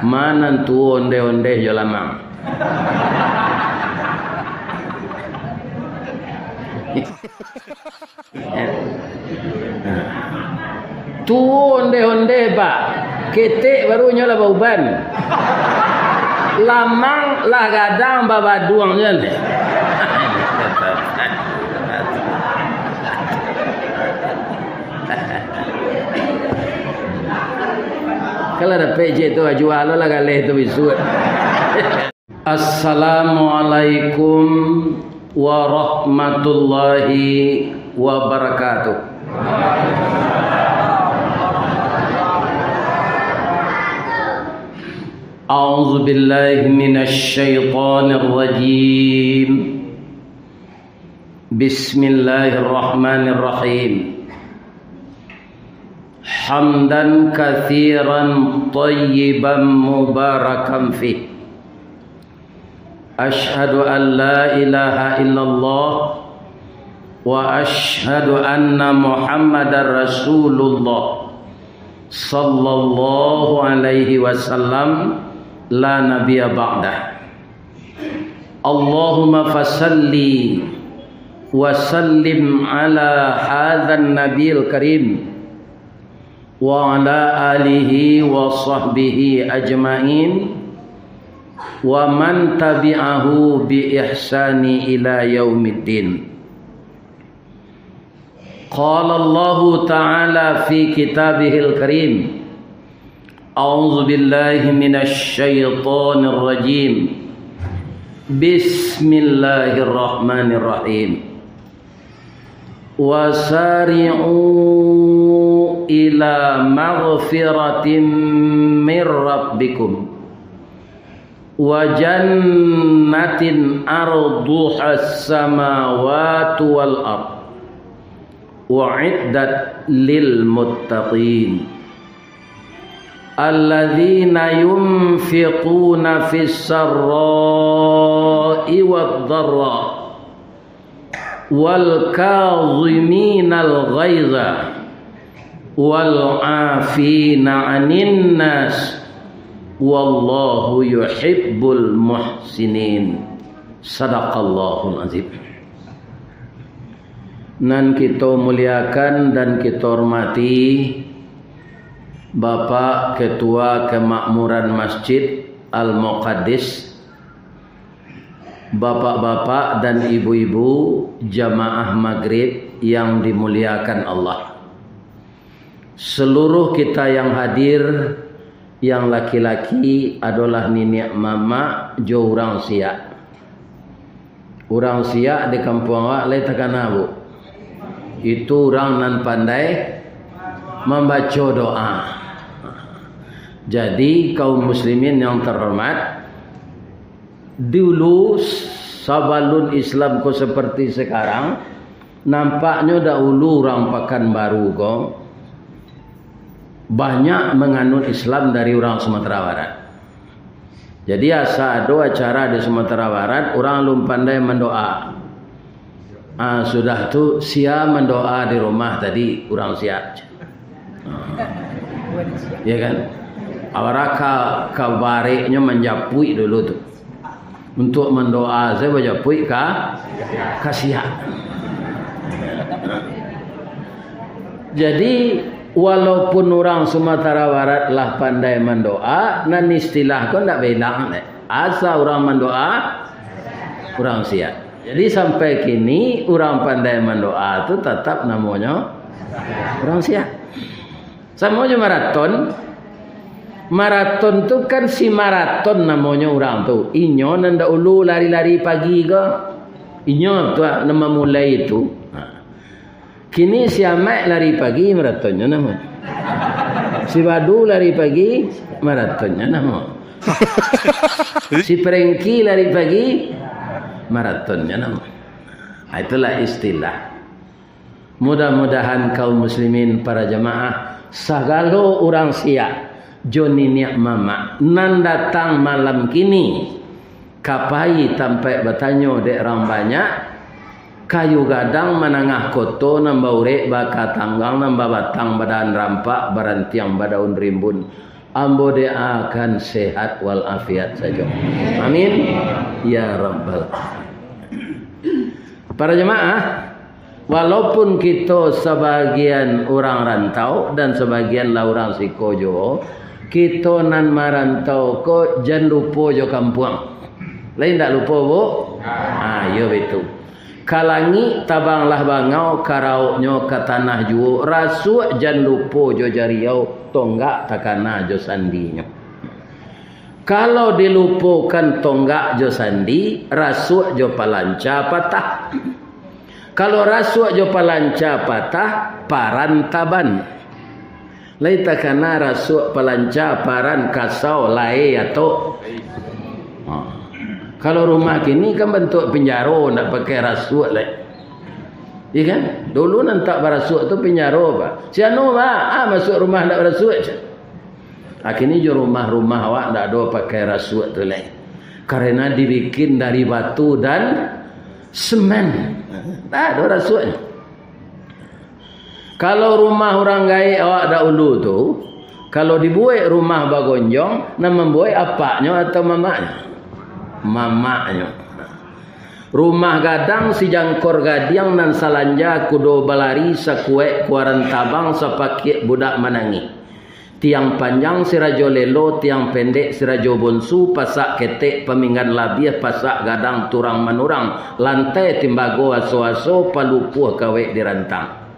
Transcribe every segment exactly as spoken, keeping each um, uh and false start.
Ma nan tuo ondeh-ondeh jo lamang. Tuo ondeh-ondeh, Pak. Ketek baru nyo lah bauban. Lamang lah gadang babaduang nyo. Kalau dapek je tu, jua lo lah galeh tu bisuak. Assalamualaikum warahmatullahi wabarakatuh. A'udzu billahi minasy syaithanir rajim. Bismillahirrahmanirrahim. Hamdan katsiran thayyiban mubarakan fih. Asyhadu an la ilaha illallah wa asyhadu anna Muhammadar Rasulullah sallallahu alaihi wasallam, la nabiyya ba'dah. Allahumma fasalli wa sallim ala hadzan nabiyil karim wa ala alihi wa sahbihi ajmain wa man tabi'ahu bi ihsani ila yaumiddin. Qala Allahu ta'ala fi kitabihil karim, a'udzu billahi minasy syaithanir rajim. Bismillahirrahmanirrahim. Wasari'u ila maghfiratin mir rabbikum wa jannatin arduhas samawatu wal ard, u'iddat lil muttaqin, alladzina yunfiquna fis sarra'i wad dharra, wal kadhiminal ghaidha, wal 'afina 'anin nas, wallahu yuhibbul muhsinin. Sadaqallahul azim. Nan kito muliakan dan kito hormati, Bapak Ketua Kemakmuran Masjid Al-Muqaddis, bapak-bapak dan ibu-ibu jamaah Magrib yang dimuliakan Allah. Seluruh kita yang hadir, yang laki-laki adolah niniak mamak jo urang siak. Urang siak di kampuang awak lai takana, Bu. Itu urang nan pandai mambaco doa. Jadi, kaum muslimin yang terhormat, dulu, sabalun Islam ko seperti sekarang, nampaknyo dahulu urang Pakanbaru ko banyak manganut Islam dari urang Sumatera Barat. Jadi, asa ado acara di Sumatera Barat, urang alun pandai mandoa. Ah, sudah tu, sia mandoa di rumah tadi, urang siak. Ah. Ya kan? Awak ka, ka bareknyo manjapuik dulu tu. Untuk mandoa, sia bajapuik ka, ka siak. Jadi, walaupun urang Sumatera Barat lah pandai mandoa, nan istilah ko ndak bailang deh. Asa urang mandoa, urang siak. Jadi, sampai kini, urang pandai mandoa tu tatap namonyo urang siak. Samo jo maraton. Maraton tu kan si maraton namonyo urang tu. Inyo nan dahulu lari-lari pagi ko. Inyo tu nan mamulai tu. Ha. Kini si Amaik lari pagi, maratonnyo namo. Si Badu lari pagi, maratonnyo namo. Si Prengki lari pagi, maratonnyo namo. Ha, itulah istilah. Mudah-mudahan kaum muslimin, para jamaah, sagalo urang siak jo niniak mamak nan datang malam kini ka pai tampaik batanyo dek urang banyak, kayu gadang manangah koto, nan baurek baka tanggang, nan babatang badahan rampak, barantiang badaun rimbun. Ambo doakan sehat walafiat sajo. Amin. Ya Rabbal Alamin. Para jemaah, walaupun kito sabagian urang rantau dan sabagian lah urang siko juo, kito nan marantau ko jan lupo jo kampuang. Lai ndak lupo, Bu? Ah, iyo baitu. Ka langik tabanglah bangau, karauknyo ka tanah juo, rasuak jan lupo jo jariau, tonggak takana jo sandinyo. Kalau dilupokan tonggak jo sandi, rasuak jo palanca patah. Kalau rasuak jo palanca patah, paran taban. Lai takana rasuak palanca, paran kasau, lae atok. Ha. Kalau rumah kini kan bantuak pinjaro, ndak pakai rasuak lai. Iya kan? Dulu nan tak barasuak tu pinjaro, Pak. Si anu, Pak, ah, masuk rumah ndak barasuak, cak. Akhirnyo jo rumah-rumah awak ndak ado pakai rasuak tu lai. Karena dibikin dari batu dan semen. Ndak ado rasuaknyo. Kalau rumah urang gaek awak dahulu tu, kalau dibuek rumah bagonjong, nan mambuek apaknyo atau mamaknyo? Mamaknyo. Rumah gadang sijangkor gadiang nan salanja kudo balari sakuek kuaran tabang sapakiak budak manangih. Tiang panjang si rajo lelo, tiang pendek si rajo bonsu, pasak ketek paminggan labiah, pasak gadang turang manurang, lantai timbago aso-aso, palupuah kawek dirantang.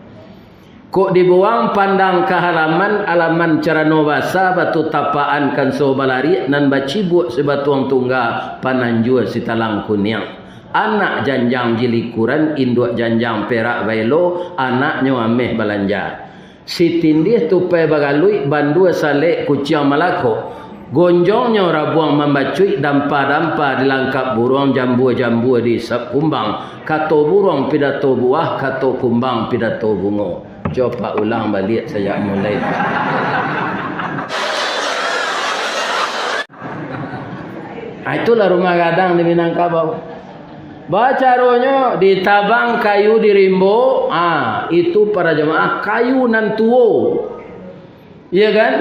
Kok dibuang pandang ka halaman, alaman carano basa, batu tapakan kanso balariak, nan bacibuak si batuang tungga, pananjua si talang kuniang. Anak janjang jilikuran, induak janjang perak baelo, anaknyo ameh balanja. Sitindih tupai bagaluik, bandua salek kuciang malakok. Gonjongnyo rabuang mambacuik, dampa-dampa dilangkap buruang, jambua-jambua diisap kumbang. Kato buruang pidato buah, kato kumbang pidato bungo. Cubo ulang baliak sajak mulai. Ah, itulah rumah gadang di Minangkabau. Bacaronyo ditabang kayu di rimbo, ah, itu para jamaah kayu nan tuo. Iya kan?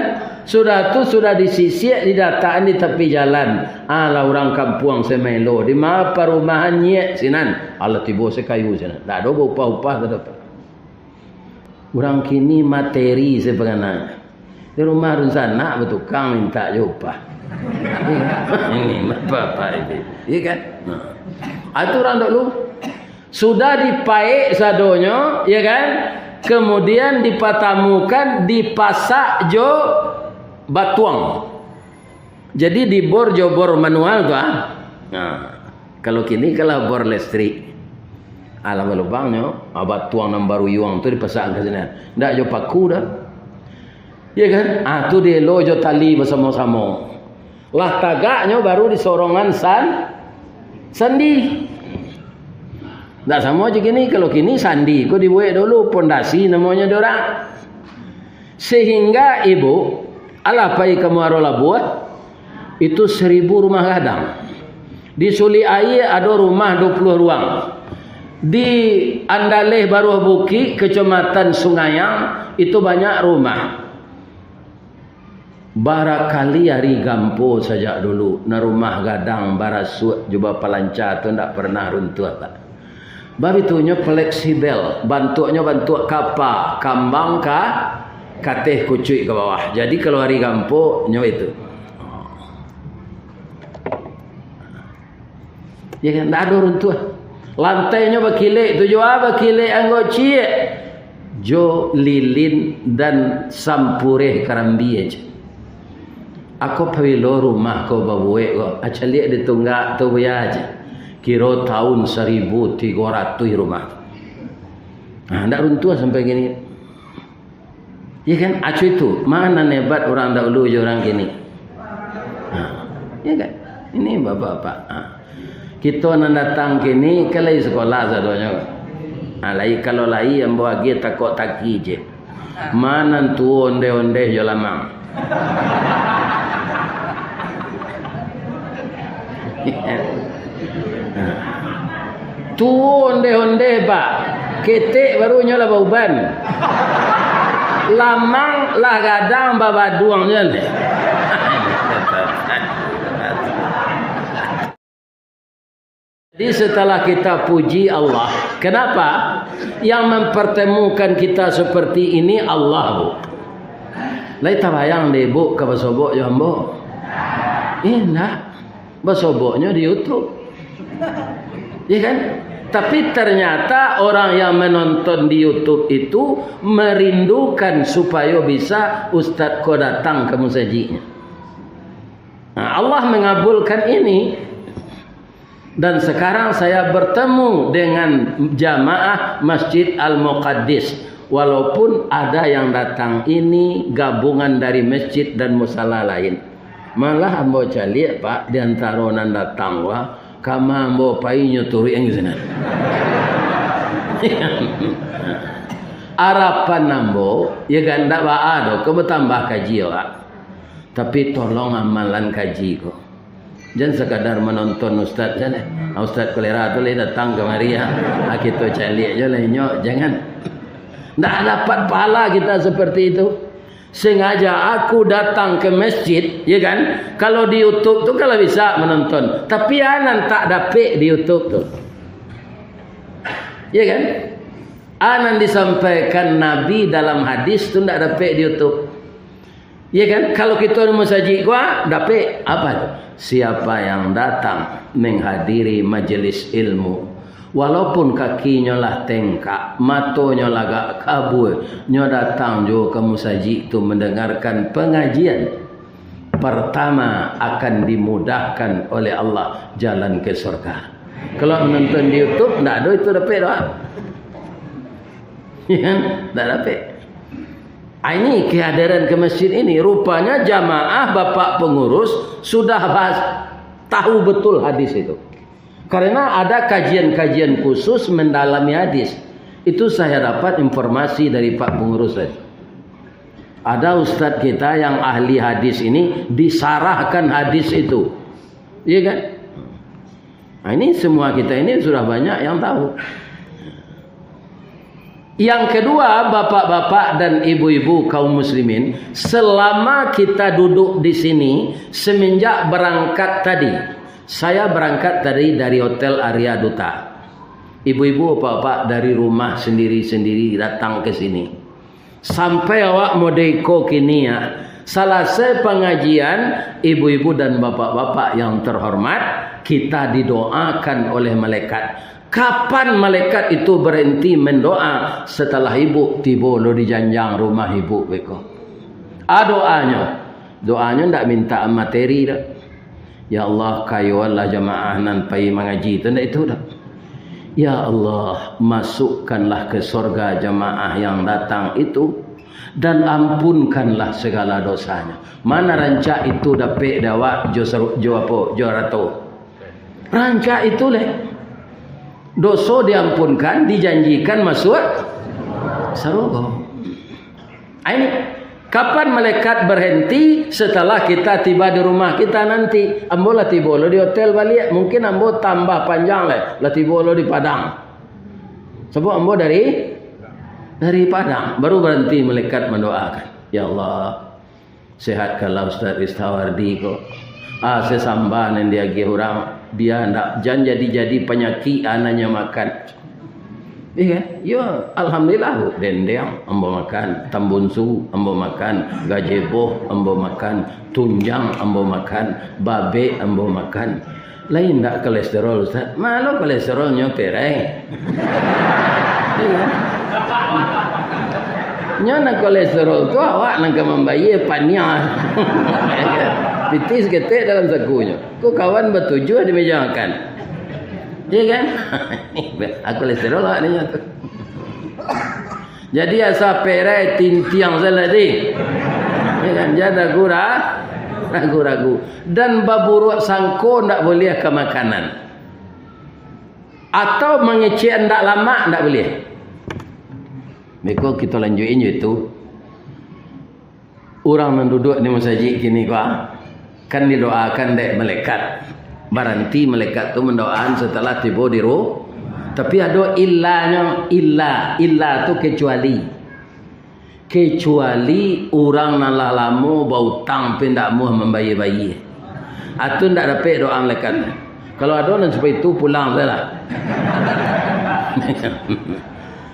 Sudah tu, sudah disisiak, didatakan di tapi jalan. Alah, urang kampuang samaelo, di ma parumahan nyiak sinan. Alah, tibo se kayu sinan. Ndak ado baupah-upah tu dapat. Urang kini materi se pangana. Di rumah dunsanak batukang mintak jo upah. Ini bapak-bapak ini. Iya kan? Nah. Ah, itu urang dulu. Sudah dipaek sadonyo, ya kan? Kemudian dipatamukan, dipasak jo batuang. Jadi dibor jo bor manual tu, ah. Nah, kalau kini kan lah bor listrik. Alah balubangnyo, ah, batuang nan baruyuang tu dipasakkan ka sinan. Ndak jo paku doh. Ya kan? Ah, tu dielo jo tali basamo-samo. Lah tagaknyo baru disorongan san-, sandi. Ndak samo jo kini, kalau kini sandi ko dibuek dulu, pondasi namonyo di urang. Sehingga ibu, alah pai ka Muaro Labuah, itu saribu rumah gadang. Di Sulik Aia ado rumah duo puluah ruang. Di Andaleh Baruah Bukik, Kecamatan Sungayang, itu banyak rumah. Barakali ari gampo sajak dulu, nan rumah gadang barasuak jo bapalanca tu ndak pernah runtuah, Pak. Babitunyo fleksibel, bantuaknyo bantuak kapa, kambang ka, ka ateh, kucuik ka bawah. Jadi, kalau ari gampo, nyo itu. Ya kan? Ndak ado runtuah. Lantainyo bakilek tu juo, bakilek anggo ciek. Jo lilin dan sampureh karambia aja. Ako pabilo rumah ko babuek ko, acaliak di tunggak tu buya aja. Kiro tahun saribu tigo ratuih rumah. Nah, ndak runtuah sampai kini. Ya kan? Acu itu, ma nan hebat urang dahulu jo urang kini? Ha, ya kan? Ini bapak-bapak. Ha. Kito nan datang kini, kan lai sakolah sadonyo. Ha, lai, kalau lai, ambo agiah takok taki je. Ma nan tuo ondeh-ondeh jo lamang? Tuo ondeh-ondeh, Pak. Ketek baru nyo lah bauban. Lamang lah gadang babaduang nyo. Jadi, setelah kita puji Allah, kenapa yang mempertemukan kita seperti ini? Allah, Bu. Lai tabayang dek Ibu ka basobok jo ambo? Indak. Basoboknyo di YouTube. Ya kan? Tapi ternyata orang yang menonton di YouTube itu merindukan supayo bisa ustaz ko datang ka musajiknyo. Nah, Allah mengabulkan ini. Dan sekarang saya bertemu dengan jamaah Masjid Al-Muqaddis. Walaupun ada yang datang ini gabungan dari masjid dan musala lain. Malah ambo caliak, Pak, di antaro nan datang, wah, kama ambo pai nyo turuik yang di sinan. Arapan ambo, ya kan, ndak baa doh, ko batambah kaji awak. Tapi tolong amalan kaji ko. Jan sakadar manonton ustaz sajo. Ah, ustaz kolera tu lai datang kamari, ah. Ah, kito caliak jo lah inyo, jangan. Ndak dapat pahala kita seperti itu. Sengaja aku datang ke masjid, ya kan? Kalau di YouTube tu kalau bisa menonton, tapi anan tak dapek di YouTube tu. Ya kan? Anan disampaikan Nabi dalam hadis tu ndak dapek di YouTube. Ya kan? Kalau kito di musajik ko, dapek apa tu? Siapa yang datang menghadiri majelis ilmu, walaupun kakinyo lah tengkak, matonyo lah agak kabua, nyo datang juo ka musajik tu mendengarkan pengajian, pertama akan dimudahkan oleh Allah jalan ke surga. Kalau menonton di YouTube, ndak ado itu dapek doh. Ya kan? Ndak dapek. Ah, ini kehadiran ke masjid ini, rupanya jamaah bapak pengurus sudah bahas, tahu betul hadis itu. Karena ada kajian-kajian khusus mendalami hadis. Itu saya dapat informasi dari Pak Pengurus tadi. Ada ustadz kita yang ahli hadis ini disarahkan hadis itu. Iya kan? Nah, ini semua kita ini sudah banyak yang tahu. Yang kedua, bapak-bapak dan ibu-ibu kaum muslimin, selama kita duduk di sini, semenjak berangkat tadi, saya berangkat tadi dari Hotel Arya Duta. Ibu-ibu, bapak-bapak dari rumah sendiri-sendiri datang ke sini. Sampai awak mode iko kini, ya. Salasai pangajian, ibu-ibu dan bapak-bapak yang terhormat, kita didoakan oleh malaikat. Kapan malaikat itu berhenti mendoa? Setelah ibu tibo lo di janjang rumah ibu beko. Ah, doanyo. Doanyo ndak minta materi doh. Ya Allah, kayoanlah jamaah nan pai mangaji tu, ndak itu doh. Ya Allah, masukkanlah ke sorga jamaah yang datang itu, dan ampunkanlah segala dosanya. Mana rancak itu dapek dek awak jo saru-, jo apo, jo arato? Rancak itu leh. Doso diampunkan, dijanjikan masuak sarugo. Ah, ini, kapan malaikat berhenti? Setelah kita tiba di rumah kita nanti. Ambo lah tibo lo di hotel baliak. Mungkin ambo tambah panjang leh, lah tibo lo di Padang. Sabab ambo dari, dari Padang. Baru berhenti malaikat mendoakan. Ya Allah, sehatkanlah Ustaz Ristawardi ko. Ah, sesamba nan diagiah urang, bia ndak jan jadi-jadi panyakik anaknyo makan. Iya kan? Yo, alhamdulillah, Bu. Dendeng ambo makan, tambunsu ambo makan, gajebo ambo makan, tunjang ambo makan, babek ambo makan. Lain ndak kolesterol, Ustaz? Malo kolesterolnyo perai. Iya. Nyo nan kolesterol tu awak nan ka mambayia paniah. Pitih saketek dalam sakunyo. Ko kawan batujuah di meja makan. Iya kan? Aku kolesterol awak nyo tu. Jadi asa perai tintiang salah di. Ya kan? Jan ragu-ra-, ragu-ragu. Dan baburuak sangko ndak buliah ka makanan. Atau mangecek ndak lamak ndak buliah. Beko kito lanjuikin jo itu. Urang nan duduak di masajik kini ko, ah, kan didoakan dek malaikat. Baranti malaikat tu mandoakan setelah tibo di ru-, tapi ado illanyo, illa, illa tu kecuali. Kecuali urang nan lah lamo bautang, pi ndak amuah mambayia-bayia. Atau ndak dapek doa malaikat. Kalau ado nan sarupo itu, pulang sajolah.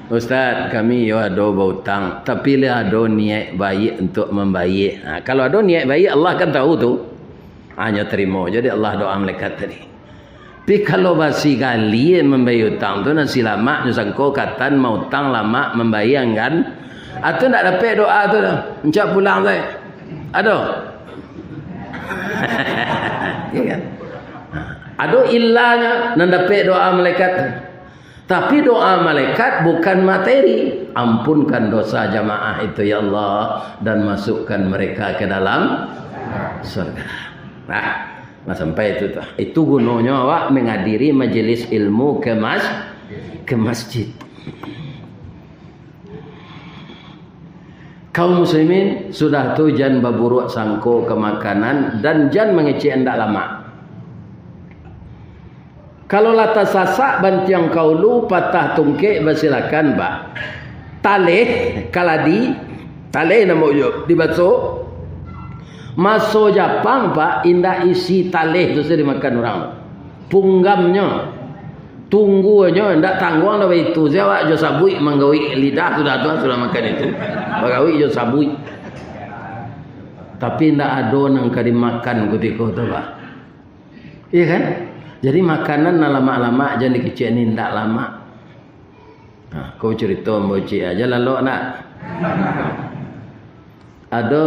"Ustaz, kami yo ado bautang, tapi lah ado niaik baiak untuak mambayia." Ha, kalau ado niaik baiak, Allah kan tahu tu. Hanyo tarimo jo dek Allah doa malaikat tadi. Tapi kalau basi gali mambayia utang tu, nan si lamak nyo sangko katan mautang lamak mambayia anggan. Atau ndak dapek doa tu doh. Encak pulang sajo. Ado? Iya kan? Ado illanyo nan dapek doa malaikat tu. Tapi doa malaikat bukan materi. "Ampunkan dosa jamaah itu, ya Allah, dan masukkan mereka ke dalam surga." Nah, nah, sampai itu tu. Itu gunonyo awak menghadiri majelis ilmu ke mas-, ke masjid. Kaum muslimin, sudah tu jan baburuak sangko ka makanan dan jan mangecek indak lamak. Kalau lah tasasak bantiang kaulu, patah tungkek, basilakan, Pak. Taleh, kaladi, taleh namo jo di baso. Maso Japang, Pak, indak isi taleh tu sajo dimakan urang. Punggamnyo, tungguanyo, indak tangguang dah baitu. Sia awak jo sabuik manggawik lidah, sudah tu, sudah makan itu. Bagawik jo sabuik. Tapi indak ado nan ka dimakan kutiko tu, Pak. Iya kan? Jadi makanan nan lamak-lamak jan dikecek ni, indak lamak. Nah, ko carito ambo ciek aja lalok nak. Ado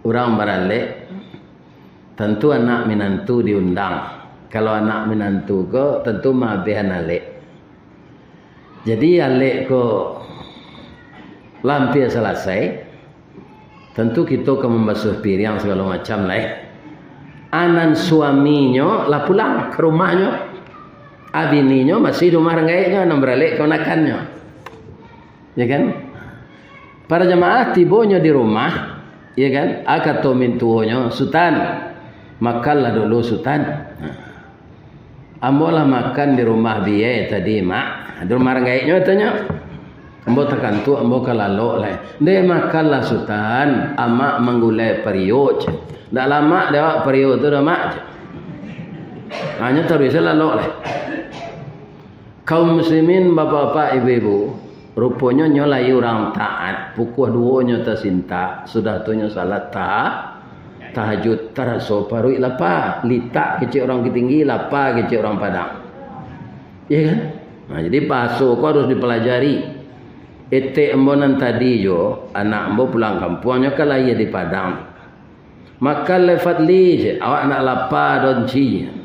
urang baralek, tantu anak minantu diundang. Kalau anak minantu ko, tantu maabihan alek. Jadi, alek ko lah ampia salasai, tantu kito ka mambasuah piriang sagalo macam lai. Anan suaminyo lah pulang ka rumahnyo. A bininyo masih di rumah rang gaeknyo, nan baralek kamanakannyo. Ya kan? Para jamaah tibonyo di rumah, ya kan? A kato mintuonyo, "Sutan, makanlah dulu, Sutan." Nah. "Ambo lah makan di rumah bia tadi, Mak." Di rumah rang gaeknyo, katonyo. "Ambo takantuak, ambo ka lalok lai." "Ndeh, makanlah, Sutan. Amak manggulai pariuak," cek. "Ndak lamak dek awak pariuak tu doh, Mak," cek. Hanyo taruih se lalok lai. Kaum muslimin, bapak-bapak, ibu-ibu, ruponyo nyo lai urang taat, pukua duo nyo tasintak, sudah tu nyo salat ta-, tahajud, taraso paruik lapa, litak kecek urang Bukittinggi, lapa kecek urang Padang. Iya kan? Nah, jadi bahaso ko harus dipelajari. Etek ambo nan tadi jo, anak ambo pulang kampuang, nyo kan lahia di Padang. "Makan lai, Fadli," cek. "Awak ndak lapa doh, Ci."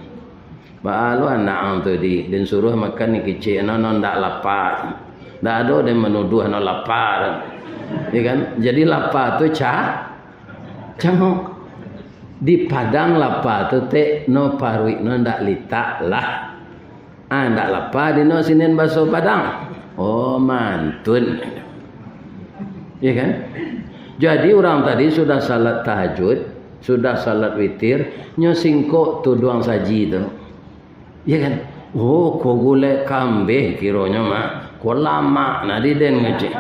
Baa lo anak ang tu di, den suruah makan ni kecek, no, no ndak lapa. Ndak ado den manuduah no lapa tu. Ya kan? Jadi lapa tu ca-, cangok. Di Padang lapa tu tek, no paruik no ndak litak lah. Ah, ndak lapa dino sinian baso Padang. Oh, mantun. Ya kan? Jadi, urang tadi sudah salat tahajud, sudah salat witir, nyo singkok tuduang saji tu. Ya kan? Oh, ko gulai kambeh kironyo mah. Ko lamak nah di den ngecek.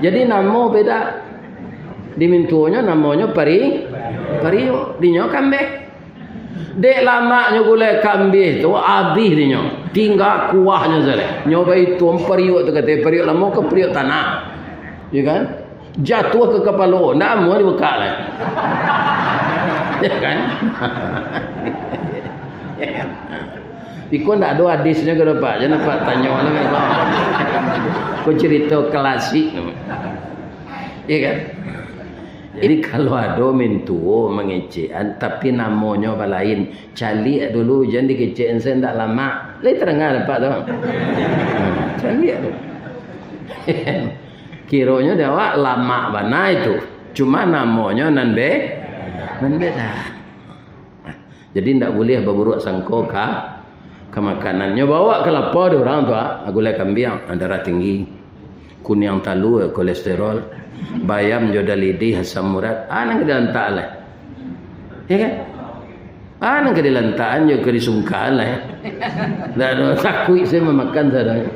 Jadi, namo beda. Di mintuonyo namonyo pari-, pariuak, dinyo kambeh. Dek lamaknyo gulai kambeh tu, abih dinyo. Tingga kuahnyo sajo. Nyo baitu pariuak tu, kato pariuak lamo ka pariuak tanah. Ya kan? Jatuah ka kapalo, ndak amuah dibukak lai. Ya kan? Iko ndak ado hadisnyo ka, Pak. Jan Apak tanyo lah, Pak. Ko carito klasik. Ya kan? Jadi, kalau ado mintuo mangecekan, tapi namonyo balain, caliak dulu, jan dikecekan se ndak lamak. Lai tadanga dek Apak tu? Caliak dulu. Kironyo dek awak lamak bana itu. Cuma namonyo nan be-, nan beda. Jadi, ndak buliah baburuak sangko ka, ka makanan. Nyo baok ka lapa dek urang tu, ah, gulai kambiang, ah, darah tinggi, kuniang talua, kolesterol, bayam jo dalidi, asam urat, ah, nan ka dilantak lai. Ya kan? Ah, nan ka dilantakan jo ka disungkaan lai. Ndak ado, takuik se mamakan sadonyo.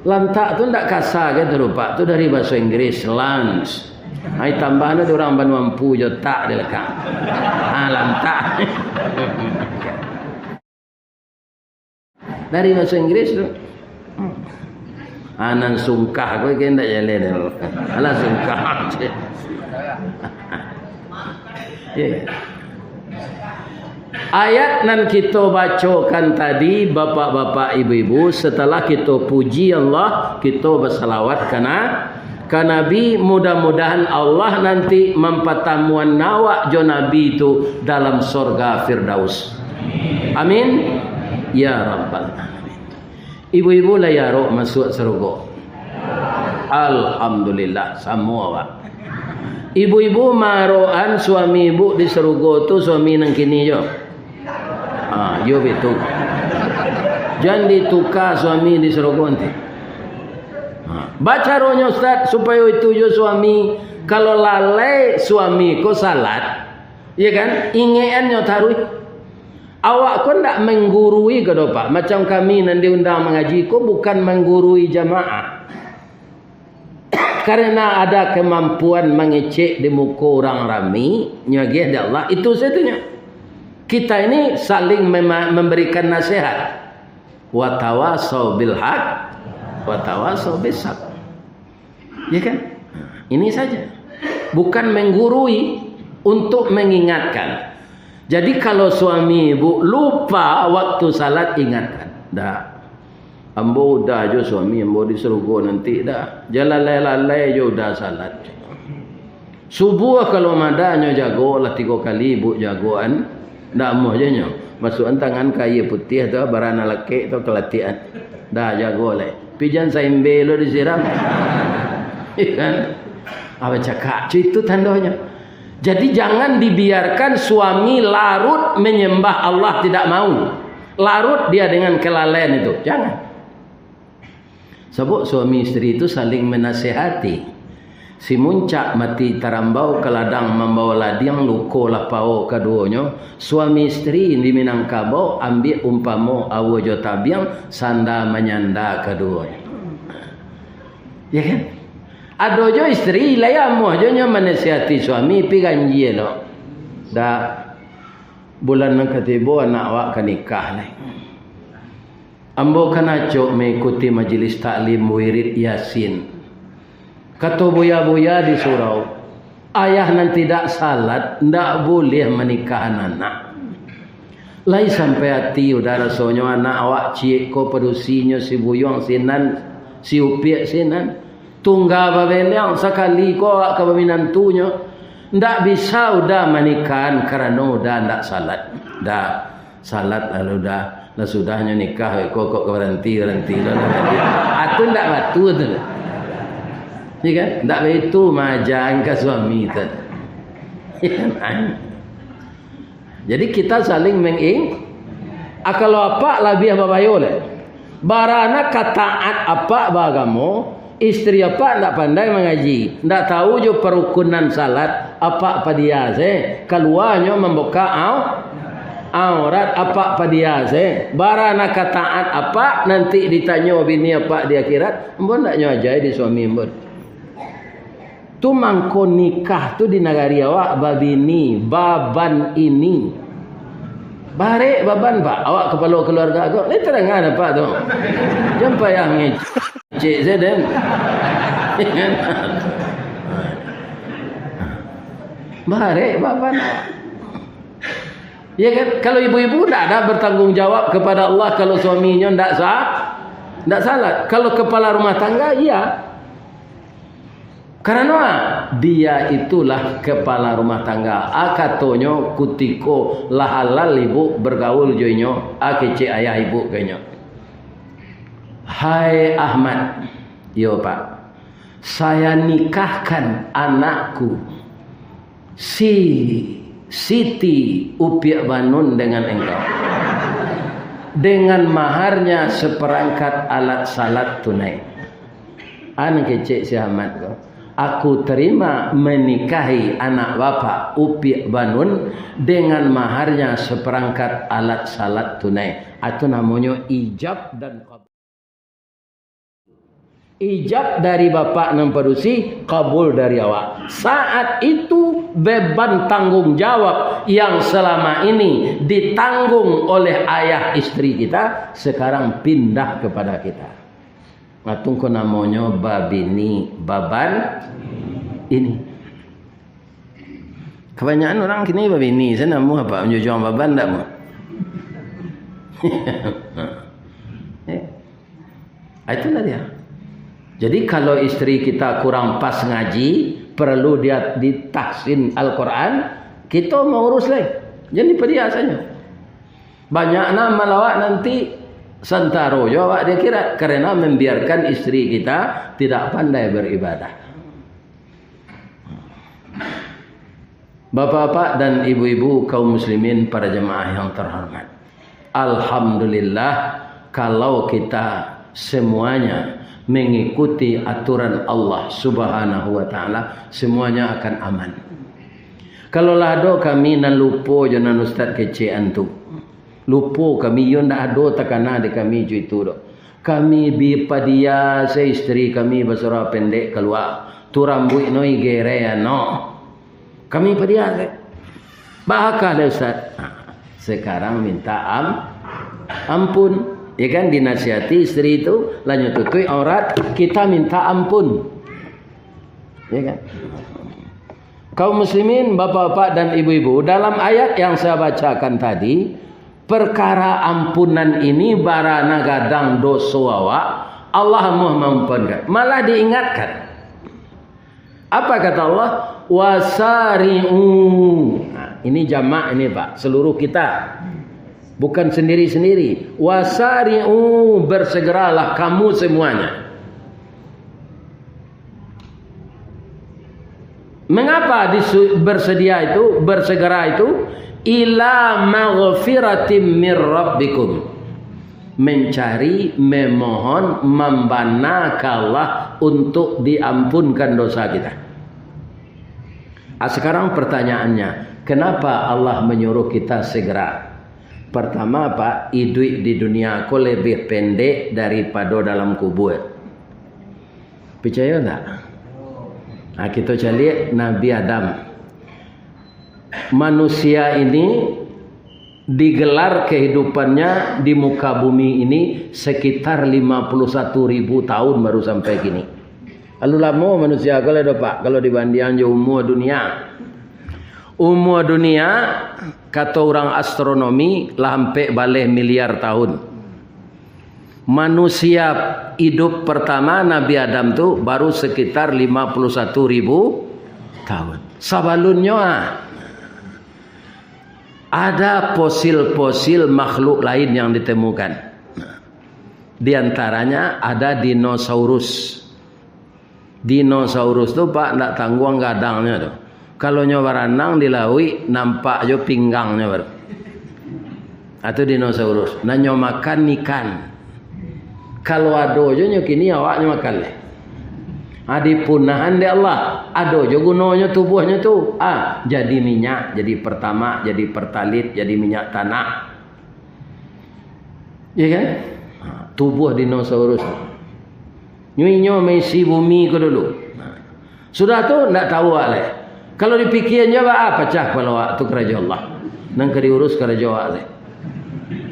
Lantak tu ndak kasa kan tu, Pak? Tu dari bahasa Inggris, lunch. Ai tambahnya tu orang banua ampu jo tak dilekang. Ah, lantak. Dari bahasa Inggris tu. Ah, nan sungkah ko kan ndak jaleh dah. Alah sungkah. Ya. Ayat nan kito bacokan tadi, bapak-bapak, ibu-ibu, setelah kito puji Allah, kito basalawat ka na-, ka Nabi, mudah-mudahan Allah nanti mampatamuan awak jo Nabi tu dalam sorga Firdaus. Amin. Ya Rabbal Alamin. Ibu-ibu lai arok masuak sarugo? Alhamdulillah, samo awak. Ibu-ibu maarokan suami ibu di sarugo tu, suami nan kini jo. Ha, yo betul. Jan dituka suami di sarugo nanti. Ha. Bacaronyo, Ustaz, supayo itu jo suami, kalau lalai suami ko salat, ya kan, ingekannyo taruih. Awak ko ndak menggurui ko doh, Pak. Macam kami nan diundang mangaji ko bukan menggurui jamaah. Karena ada kemampuan mangecek di muko urang rami, nyo agiah dek Allah, itu sajo nyo. Kita ini saling mema-, memberikan nasihat. Watawasau bil haq, watawasau bis sabr. Ya kan? Ini saja. Bukan menggurui, untuk mengingatkan. Jadi kalau suami ibu lupa waktu salat, ingatkan. Dah. Ambo udah jo suami ambo di sarugo nanti dah. Jan lalai-lalai jo udah salat. Subuah kalau madanyo jago lah tigo kali ibu jagoan. Ndak amuah jo nyo. Masuakan tangan ka aia putiah tu, barana lakek tu kalatian. Dah jago lai. Pijan saimbe lo disiram. Iya kan? Apa cakak? Itu tandonyo. Jadi jangan dibiarkan suami larut menyembah Allah tidak mau. Larut dia dengan kelalaian itu. Jangan. Sabab suami isteri tu saling menasehati. Si muncak mati tarambau ka ladang mambawa ladiang, luko lah pao kaduonyo. Suami isteri di Minangkabau ambiak umpamo aua jo tabiang, sanda manyanda kaduonyo. Ya kan? Ado jo isteri, lai amuah jo nyo manasihati suami, pi ganjia lo. Dah, bulan nan ka tibo anak awak ka nikah lai. Ambo kan acok maikuti majelis taklim wirid Yasin. Kato buya-buya di surau, ayah nan tidak salat ndak buliah manikahan anak. Lai sampai ati udah rasonyo anak awak ciek ko padusinyo si buyuang sinan, si upiak sinan. Tungga babeleang sakali ko awak ka baminantunyo. Ndak bisa udah manikahan karano udah ndak salat. Dah. Salat lalu dah, lah sudahnyo nikah, kok, kok baranti, baranti, baranti. Ah, tu ndak batua tu. Ya kan? Ndak baitu maaja ka suami tu. Ya kan? Jadi kita saling menging-, ah, kalau apak labiah babayo lah. Barana ka taat apak baagamo, istri apak ndak pandai mangaji, ndak tahu jo parukunan salat, apak padia se, kaluanyo mambukak au-, aurat, apak padia se. Barana ka taat apak, nanti ditanyo bini apak di akhirat, ambo ndak nyo ajai di suami ambo. Tu mangko nikah tu di nagari awak babini, baban ini. Barek baban, Pak, awak kapalo kaluarga ko. Ni tarangan, Pak, tu. Jan payah ngecek sajo den. Barek baban awak. Ya kan? Kalau ibu-ibu ndak ada bertanggung jawab kepada Allah kalau suaminyo ndak sa-, ndak salat. Kalau kepala rumah tangga, iya. Karano, ah, dia itulah kepala rumah tangga. Ah, katonyo kutiko lah halal ibu bergaul jo inyo, ah, kecek ayah ibu ka inyo. "Hai Ahmad," "Yo, Pak." "Saya nikahkan anakku, si Siti Upiak Banun dengan engkau, dengan maharnya seperangkat alat salat tunai." An kecek si Ahmad ko, "Aku terima menikahi anak bapak Upiak Banun dengan maharnya seperangkat alat salat tunai." Itu namonyo ijab dan kabul. Ijab dari bapak nan padusi, kabul dari awak. Saat itu, beban tanggung jawab yang selama ini ditanggung oleh ayah isteri kita, sekarang pindah kepada kita. Atungko namonyo babini baban ini. Kabanyakan urang kini babini, sia namuah apak manjujuang baban ndak muah? Eh, itulah dia. Jadi, kalau isteri kita kurang pas ngaji, perlu dia ditahsin Al-Quran, kita mau urus lai. Jadi, padia sajo. Banyak nan malawak nanti santaro jo awak di akhirat, karena membiarkan isteri kita tidak pandai beribadah. Bapak-bapak dan ibu-ibu, kaum muslimin, para jemaah yang terhormat. Alhamdulillah, kalau kita semuanya mengikuti aturan Allah Subhanahu wa Ta'ala, semuanya akan aman. Kalau lah ado kami nan lupo jo nan Ustaz kecekan tu, lupo kami, iyo ndak ado takana di kami jo itu doh. Kami bi padia se isteri kami basurau pendek kalua. Tu rambuik no igerean no. Kami padia se. Bahakah deh Ustaz? Nah, sekarang minta am-, ampun. Ya kan, dinasihati isteri itu, lanyo tutup aurat, kita minta ampun. Ya kan? Kaum muslimin, bapak-bapak dan ibu-ibu, dalam ayat yang saya bacakan tadi, perkara ampunan ini barana gadang doso awak, Allah amuah maampunkan. Malah diingatkan. Apa kata Allah? "Wasari'u." Nah, ini jamak ini, Pak, seluruh kita. Bukan sendiri-sendiri. "Wasari'u," bersegeralah kamu semuanya. Mengapa disu-, bersedia itu, bersegera itu? "Ila maghfiratim mir rabbikum." Mencari, memohon, mambana ka Allah untuk diampunkan dosa kita. Ah, sekarang pertanyaannya, kenapa Allah menyuruh kita segera? Pertama, Pak, iduik di dunia ko lebih pendek daripado dalam kubur. Picayo ndak? Nah, kito caliak Nabi Adam. Manusia ini digelar kehidupannya di muka bumi ini sekitar lima puluh satu ribu tahun baru sampai kini. Lalu lamo manusia ko lah do, Pak, kalau dibandiang jo umua dunia. Umua dunia, kato urang astronomi, lah ampek baleh miliar tahun. Manusia idup pertama Nabi Adam tu baru sekitar lima puluh satu ribu tahun. Sabalunnyo, ah, ada fosil-fosil makhluk lain yang ditemukan. Di antaranya ada dinosaurus. Dinosaurus tu, Pak, ndak tangguang gadangnyo tu. Kalau nyo baranang di lauik, nampak jo pinggangnyo baru. Atau dinosaurus. Nah, nyo makan ikan. Kalau ado jo nyo kini, awaknyo makan lai. Ah, dipunahan dek Allah. Ado jo gunonyo tubuahnyo tu. Ah, jadi minyak, jadi pertamak, jadi pertalit, jadi minyak tanah. Iya kan? Ha, tubuah dinosaurus tu. Nyo inyo maisi bumi ko dulu. Ha. Sudah tu, ndak tahu awak lai. Kalau dipikian jo awak, ah, pacah kapalo awak, tu karajo Allah. Nan ka diurus karajo awak lai.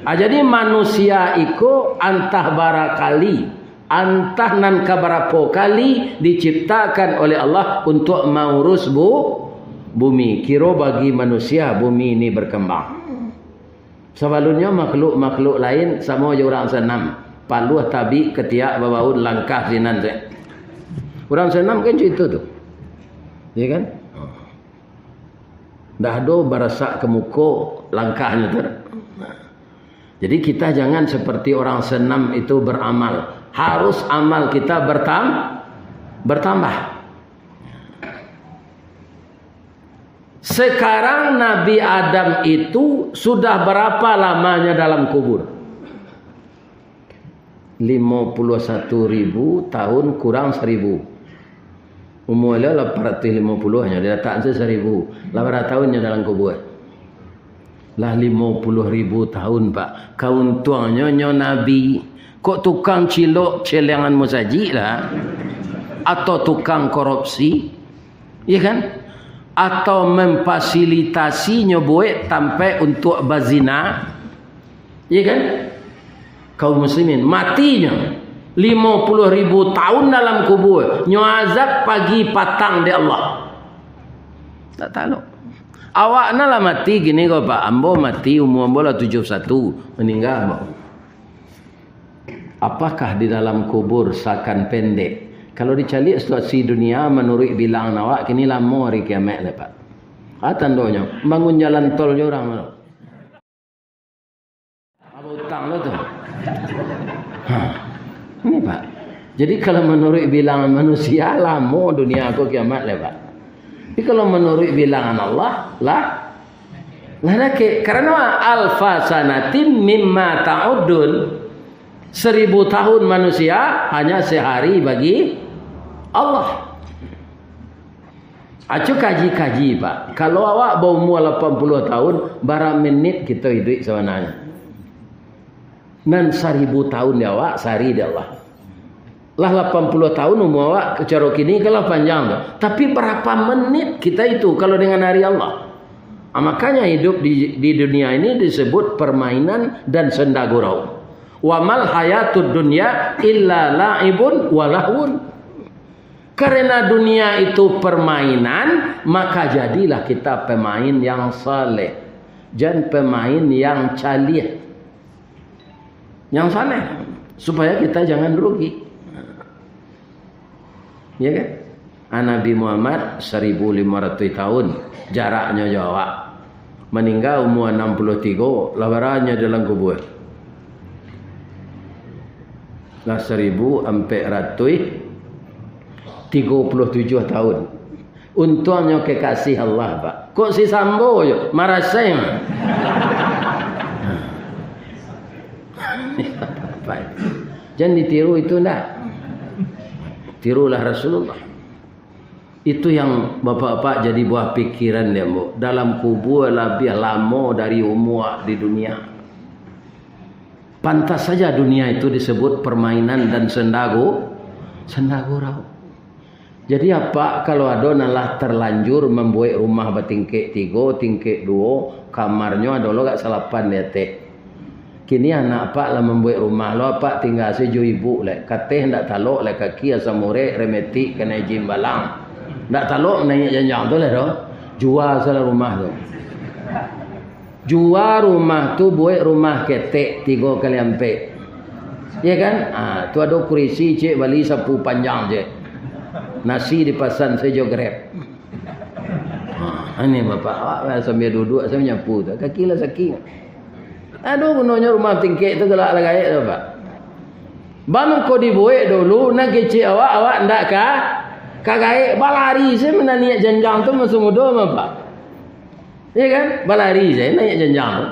Ah, jadi manusia iko antah barakali, antah nan kabarapo kali diciptakan oleh Allah untuk maurus bu-, bumi. Kiro bagi manusia, bumi ini berkembang. Sabalunnyo makhluk-makhluk lain samo jo urang sanam. Paluah, tabik, katiak, babaun, langkah sinan se. Urang sanam kan cak itu tu. Ya kan? Ndak ado barasak ka muko langkahnyo tu. Jadi kita jangan seperti orang senam itu beramal. Harus amal kita bertam-, bertambah. Sekarang Nabi Adam itu sudah berapa lamanya dalam kubur? Limo puluah satu ribu tahun kurang saribu. Umua baliau lapan ratuih limo puluah nyo, dilatak se saribu. Lah bara tahun nyo dalam kubur? Lah limo puluah ribu tahun, Pak. Kauntuangnyo nyo nabi. Kok tukang cilok celengan musajik lah? Atau tukang korupsi? Iya kan? Atau memfasilitasi nyo buek tampek untuak bazina? Iya kan? Kaum muslimin, matinyo limo puluah ribu tahun dalam kubua, nyo azab pagi patang dek Allah. Tak talok. Awak nan lah mati kini ko, Pak. Ambo mati, umua ambo lah tujuah puluah satu, maningga ambo. Apakah di dalam kubur seakan pendek? Kalau dicaliak situasi dunia, manuruik bilangan awak, kini lamo ari kiamaik lai, Pak. Ah, tandonyo, bangun jalan tol jo urang tu. Aba utang lo tu. Ha. Ini, Pak. Jadi, kalau manuruik bilangan manusia, lamo dunia ko kiamaik lai, Pak. Tapi kalau manuruik bilangan Allah, lah, lah dakek. Karano alfa sanatin mimma ta'udun. Seribu tahun manusia hanya sehari bagi Allah. Acu kaji-kaji, Pak. Kalau awak baumua lapan puluah tahun, bara menit kito iduik sabananyo? Nan saribu tahun di awak, sahari di Allah. Lah lapan puluah tahun umua awak, caro kini kan lah panjang tu. Tapi, barapa menit kita itu kalau dengan hari Allah? Ah, makanya hidup di, di dunia ini disebut permainan dan senda gurau. "Wa mal hayatud dunya illa la'ibun wa lahwun." Karena dunia itu permainan, maka jadilah kita pemain yang saleh, jan pemain yang caliah. Yang saleh, supaya kita jangan rugi. Ya kan? Ah, Nabi Muhammad saribu limo ratuih tahun jaraknyo jo awak. Maningga umua anam puluah tigo, lah bara nyo dalam kubua? Lah saribu ampek ratuih tigo puluah tujuah tahun. Untuangnyo kekasih Allah, Pak. Kok si Sambo jo, marasai mah. Jan ditiru itu ndak. Tirulah Rasulullah. Itu yang bapak-bapak jadi buah pikiran dia, Mbok. Dalam kubua labiah lamo dari umua di dunia. Pantas saja dunia itu disebut permainan dan sendago, sendagurau. Jadi, apak, kalau ado nan lah terlanjur mambuek rumah batingkek tigo, tingkek duo, kamarnyo ado lo agak salapan di ateh. Kini anak apak lah mambuek rumah lo, apak tingga sajo jo ibuk lai. Kateh ndak talok lai, kaki asam urek, rematik, kanai jimbalang. Ndak talok naiak janjang tu lai doh. Jua salah rumah tu. Jua rumah tu, buek rumah ketek tigo kali ampek. Ya kan? Ah, tu ado kurisi, cek, bali sapu panjang, cek. Nasi dipasan sajo Grab. Ah, ini bapak awak lah sambil duduk, sambil nyapu tu. Kaki lah sakik. Aduh, gunonyo rumah tingkek tu galak lah gaek tu, Pak. Bang ko dibuek dulu, nan kecek awak, awak ndak ka, ka gaek, balari se mananiak janjang tu masa mudo mah, Pak. Ya kan? Balari sajo naiak janjang tu.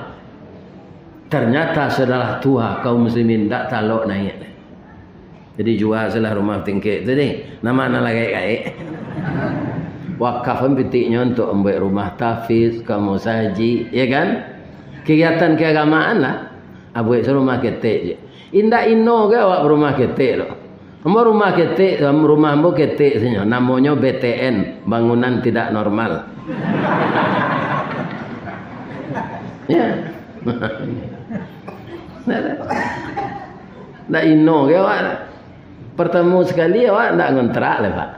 Ternyata sudah lah tua, kaum muslimin, ndak talok naiak. Jadi jua salah rumah tingkek tu deh. Nama nan lah gaek-gaek. Wakaf kan pitiknyo untuk mambuek rumah tahfiz, ka musajik, ya kan? Kegiatan keagamaan lah. Ah, buek se rumah ketek je. Indak ino ga awak barumah ketek tu? Ambo rumah ketek, rumah ambo ketek sajo. Namonyo B T N, bangunan tidak normal. Ya. Ndak ino ga awak. Pertamo sakali awak ndak ngontrak lai, Pak.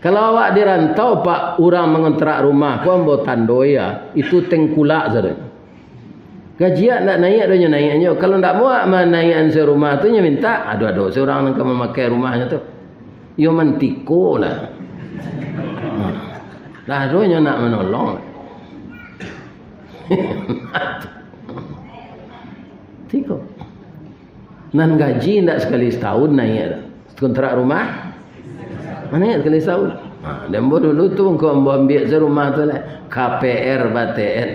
Kalau awak di rantau, Pak, urang mangontrak rumah ko ambo tandoi, ya, itu tengkulak sajo. Gaji awak ndak naiak doh nyo naiaknyo. Kalau ndak muak manaiakan sarumah tu, nyo mintak, ado-ado se urang nan ka mamakai rumahnyo tu. Iyo mantiko lah. Lah ado nyo nak manolong. Tiko. Nan gaji ndak sakali satahun naiak doh. Kontrak rumah, naiak sakali satahun. Ha, dek ambo dulu tu, ngko ambo ambiak se rumah tu lah. K P R B T N.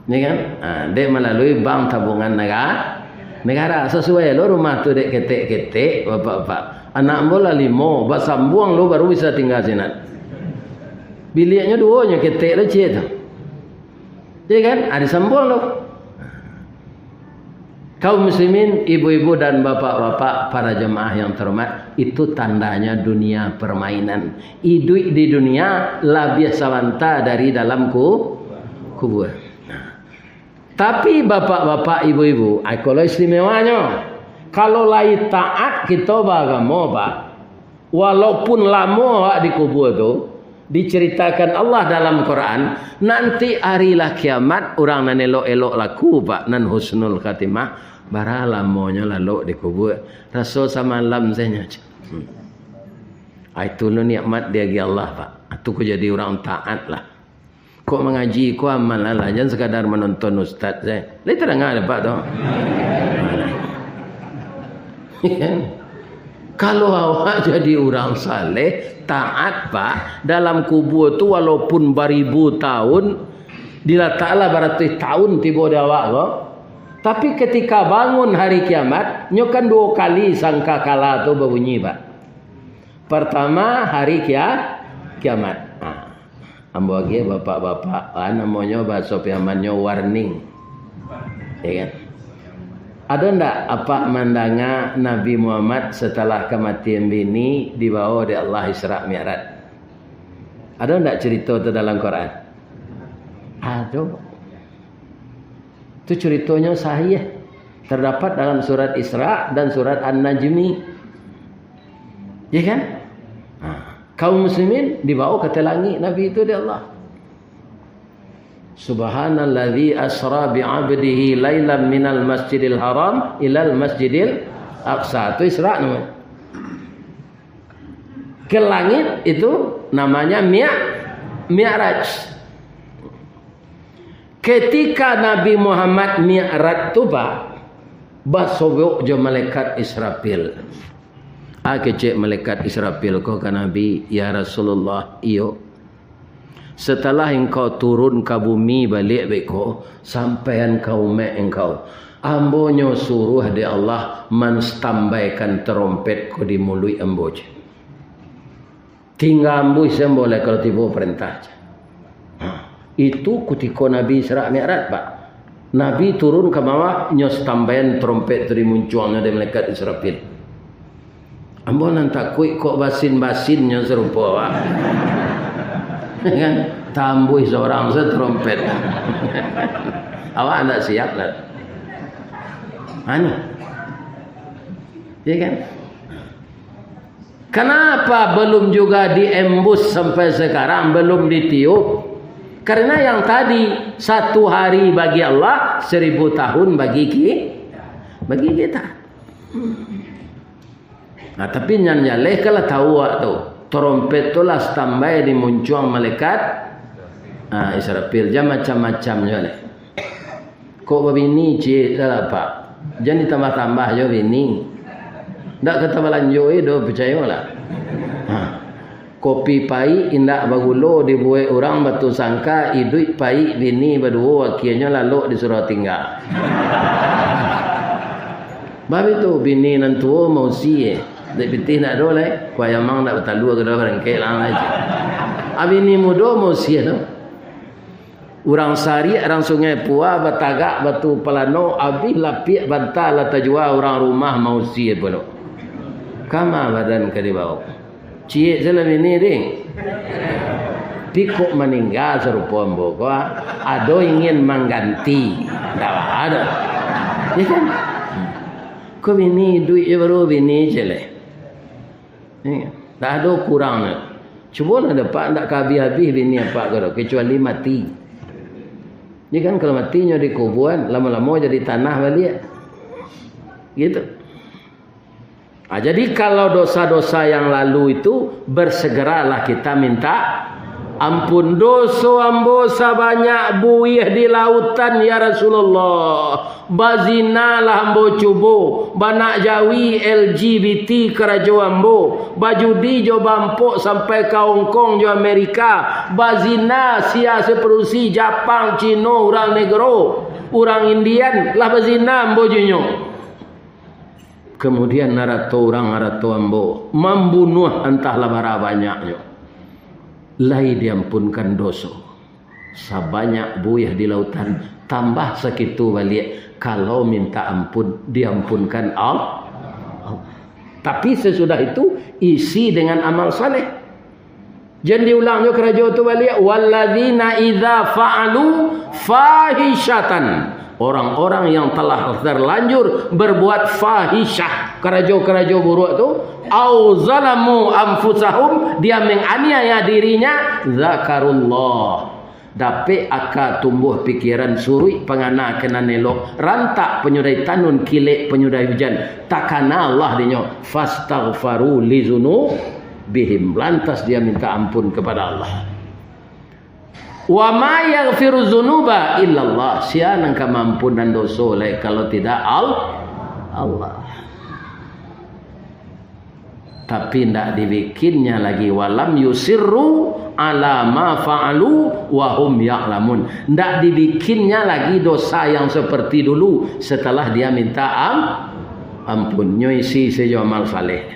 Ni kan? Ha, dek malalui bank tabungan nega-, negara. Sasuai lo rumah tu dek ketek-ketek, bapak-bapak. Anak ambo lah limo, basambuang lo baru bisa tingga sinan. Biliaknyo duo nyo ketek lo ciek tu. Ya kan? Ada sambung tu. Kaum muslimin, ibu-ibu dan bapak-bapak, para jemaah yang terhormat, itu tandanya dunia permainan. Iduik di dunia labiah sabanta dari dalam ku-, kubur. Nah. Tapi bapak-bapak, ibu-ibu, ai, kalau istimewanyo, kalau lai taat kito baagamo, Pak, walaupun lamo awak di kubur tu, diceritakan Allah dalam Quran, nanti hari lah kiamat, urang nan elok-elok laku, Pak, nan husnul khatimah, bara lamonyo lalok di kubur, raso samalam sajo. Hmm. Ai, itu lo nikmat diagiah Allah, Pak. Tu ko jadi urang taat lah. Kok mangaji ko amal lah, jan sakadar manonton ustaz sajo. Lai tadanga dek Apak tu. Kalau awak jadi urang saleh, taat, Pak, dalam kubur tu walaupun baribu tahun, dilataklah baratuih tahun tibo di awak ko. Tapi ketika bangun hari kiamat, nyo kan duo kali sangkakala tu babunyi, Pak. Pertama, hari kia-, kiamat. Ha. Ambo agiah bapak-bapak, ah, namonyo bahaso Piamannyo warning. Ya kan? Ado ndak Apak mandanga Nabi Muhammad setelah kamatian bini dibawa dek Allah Isra Mi'raj? Ado ndak cerita tu dalam Quran? Ado. Tu ceritonyo sahih. Terdapat dalam surat Isra dan surat An-Najmi. Ya kan? Ha. Kaum muslimin dibawa ka ateh langik Nabi tu dek Allah. Subhanalladzi asra bi'abdihi lailan minal masjidil haram ilal masjidil aqsa. Tu Isra namanya. Ke langit itu namanya Mi'raj. Ketika Nabi Muhammad Mi'raj tu, Pak, basobok jo malaikat Israfil. Ah, kecek malaikat Israfil ko ka Nabi, "Ya Rasulullah, iyo. Setelah engkau turun ka bumi baliak beko, sampaian ka umaik engkau. Ambo nyo suruah dek Allah manstambaikan tarompet ko di muluik ambo," cek. Tingga ambuih sambo lai kalau tibo parentah. Ha, itu kutiko Nabi Isra Mi'raj, Pak. Nabi turun ka bawah, nyo stambaian tarompet tu dimuncuangnyo dek malaikat Israfil. Ambo nan takuik kok basin-basinnyo sarupo, Pak. Kan? Tambuih sorang se tarompet. Awak ndak siap lah. Anu. Ya kan? Kenapa belum juga diembus sampai sekarang, belum ditiup? Karena yang tadi, satu hari bagi Allah, seribu tahun bagi ki-, bagi kita. Nah, tapi nyan jaleh kalah tahu awak tu. Tarompet tu lah standby di muncuang malaikat, ah, Israfil. Jan macam-macam juo leh. Kok babini ciek dah lah, Pak. Jan ditambah-tambah jo bini. Ndak ka tabalanjo, eh, doh, picayolah. Ha. Kopi paik indak bagulo dibuek urang batusangka, iduik paik bini baduo, akienyo lalok disuruah tingga. Babitu bini nan tuo mausia, eh. Dek pitih ndak ado lai, kuah yamang ndak batalua, ka dalam barangkek lah, lai. Ah, bini mudo mausia tu. Urang Sariak, urang Sungai Pua, batagak Batu Palano, abih lapiak banta lah tajua, urang rumah mausia pulo. Kama badan ka dibaok? Ciek se lah bini, ding. Tapi kok maningga sarupo ambo ko, ah? Ado ingin mangganti? Ndak ado. Ya kan? Ko bini iduik je baru bini je leh. Indak ado kurangnyo. Cubolah dek Apak, ndak ka abih-abih bini Apak ko doh, kecuali mati. Jadi kan, kalau mati nyo dikubuan, lamo-lamo jadi tanah baliak. Gitu. Ah, jadi kalau dosa-dosa yang lalu itu, bersegeralah kita minta ampun. Doso ambo sabanyak buih di lautan, ya Rasulullah. Bazina lah ambo cubo, banak jawi, L G B T karajo ambo, bajudi jo bampok sampai ka Hongkong jo Amerika, bazina sia sepadusi Japang, Cino, urang negro, urang Indian, lah bazina ambo jo inyo. Kemudian harato urang, harato ambo, mambunuah antahlah bara banyaknyo, lai diampunkan doso. Sabanyak buih di lautan, tambah sakitu baliak, kalau minta ampun, diampunkan Allah. Tapi sasudah itu, isi dengan amal saleh. Jan diulang jo karajo tu baliak, "Walladzina idza fa'alu fahishatan." Orang-orang yang telah terlanjur berbuat fahisyah, karajo-karajo buruak tu, "au zalamu anfusahum," dia menganiaya dirinya, "dzakarullah." Dapek aka tumbuah pikiran, suruik pangana ka nan elok, rantak panyudah tanun, kilek panyudah ujan, takana Allah dinyo, "fastaghfaru li dzunubihim," lantas dia minta ampun kepada Allah. "Wa ma yaghfiru dzunuba illallah," sia nan ka maampunan doso lai kalau tidak Al-, Allah. Tapi ndak dibikinnya lagi, "walam yusirru ala ma fa'alu wa hum ya'lamun." Ndak dibikinnya lagi dosa yang seperti dulu setelah dia minta am-, ampun. Nyo isi sajo amal saleh.